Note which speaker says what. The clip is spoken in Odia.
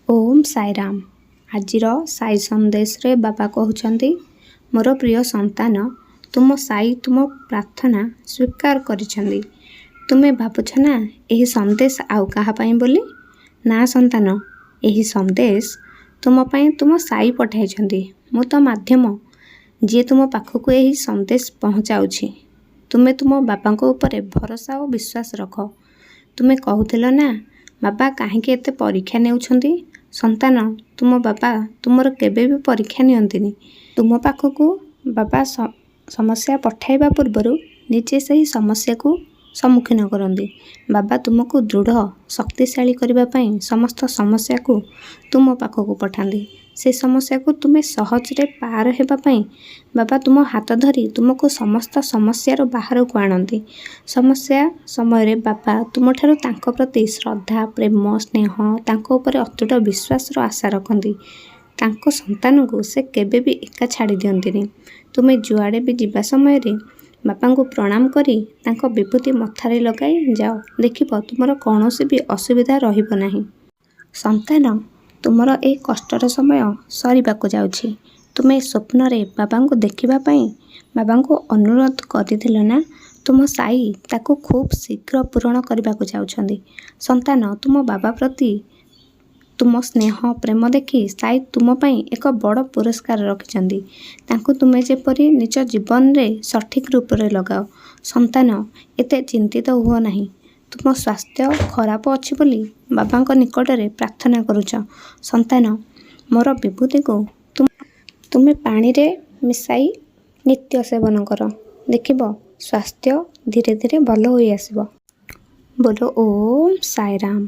Speaker 1: ଓମ୍ ସାଇରାମ। ଆଜିର ସାଇ ସନ୍ଦେଶରେ ବାବା କହୁଛନ୍ତି, ମୋର ପ୍ରିୟ ସନ୍ତାନ, ତୁମ ସାଇ ତୁମ ପ୍ରାର୍ଥନା ସ୍ୱୀକାର କରିଛନ୍ତି। ତୁମେ ଭାବୁଛ ନା ଏହି ସନ୍ଦେଶ ଆଉ କାହା ପାଇଁ ବୋଲି? ନା ସନ୍ତାନ, ଏହି ସନ୍ଦେଶ ତୁମ ପାଇଁ ତୁମ ସାଇ ପଠାଇଛନ୍ତି। ମୁଁ ତ ମାଧ୍ୟମ, ଯିଏ ତୁମ ପାଖକୁ ଏହି ସନ୍ଦେଶ ପହଞ୍ଚାଉଛି। ତୁମେ ତୁମ ବାବାଙ୍କ ଉପରେ ଭରସା ଓ ବିଶ୍ୱାସ ରଖ। ତୁମେ କହୁଥିଲ ନା, ବାବା କାହିଁକି ଏତେ ପରୀକ୍ଷା ନେଉଛନ୍ତି? ସନ୍ତାନ, ତୁମ ବାବା ତୁମର କେବେ ବି ପରୀକ୍ଷା ନିଅନ୍ତିନି। ତୁମ ପାଖକୁ ବାବା ସମସ୍ୟା ପଠାଇବା ପୂର୍ବରୁ ନିଜେ ସେହି ସମସ୍ୟାକୁ ସମ୍ମୁଖୀନ କରନ୍ତି। ବାବା ତୁମକୁ ଦୃଢ଼, ଶକ୍ତିଶାଳୀ କରିବା ପାଇଁ ସମସ୍ତ ସମସ୍ୟାକୁ ତୁମ ପାଖକୁ ପଠାନ୍ତି। ସେ ସମସ୍ୟାକୁ ତୁମେ ସହଜରେ ପାର ହେବା ପାଇଁ ବାବା ତୁମ ହାତ ଧରି ତୁମକୁ ସମସ୍ତ ସମସ୍ୟାରୁ ବାହାରକୁ ଆଣନ୍ତି। ସମସ୍ୟା ସମୟରେ ବାବା ତୁମଠାରୁ ତାଙ୍କ ପ୍ରତି ଶ୍ରଦ୍ଧା, ପ୍ରେମ, ସ୍ନେହ, ତାଙ୍କ ଉପରେ ଅତୁଟ ବିଶ୍ୱାସର ଆଶା ରଖନ୍ତି। ତାଙ୍କ ସନ୍ତାନକୁ ସେ କେବେ ବି ଏକା ଛାଡ଼ି ଦିଅନ୍ତିନି। ତୁମେ ଯୁଆଡ଼େ ବି ଯିବା ସମୟରେ ବାବାଙ୍କୁ ପ୍ରଣାମ କରି ତାଙ୍କ ବିଭୂତି ମଥାରେ ଲଗାଇ ଯାଅ, ଦେଖିବ ତୁମର କୌଣସି ବି ଅସୁବିଧା ରହିବ ନାହିଁ। ସନ୍ତାନ, ତୁମର ଏ କଷ୍ଟର ସମୟ ସରିବାକୁ ଯାଉଛି। ତୁମେ ସ୍ୱପ୍ନରେ ବାବାଙ୍କୁ ଦେଖିବା ପାଇଁ ବାବାଙ୍କୁ ଅନୁରୋଧ କରିଥିଲ ନା? ତୁମ ସାଇ ତାକୁ ଖୁବ୍ ଶୀଘ୍ର ପୂରଣ କରିବାକୁ ଯାଉଛନ୍ତି। ସନ୍ତାନ, ତୁମ ବାବା ପ୍ରତି ତୁମ ସ୍ନେହ, ପ୍ରେମ ଦେଖି ସାଇ ତୁମ ପାଇଁ ଏକ ବଡ଼ ପୁରସ୍କାର ରଖିଛନ୍ତି। ତାଙ୍କୁ ତୁମେ ଯେପରି ନିଜ ଜୀବନରେ ସଠିକ୍ ରୂପରେ ଲଗାଅ। ସନ୍ତାନ, ଏତେ ଚିନ୍ତିତ ହୁଅ ନାହିଁ। ତୁମ ସ୍ୱାସ୍ଥ୍ୟ ଖରାପ ଅଛି ବୋଲି ବାବାଙ୍କ ନିକଟରେ ପ୍ରାର୍ଥନା କରୁଛ। ସନ୍ତାନ, ମୋର ବିଭୂତିକୁ ତୁମେ ପାଣିରେ ମିଶାଇ ନିତ୍ୟ ସେବନ କର। ଦେଖିବ ସ୍ୱାସ୍ଥ୍ୟ ଧୀରେ ଧୀରେ ଭଲ ହୋଇଆସିବ। ବୋଲ ଓମ୍ ସାଇରାମ।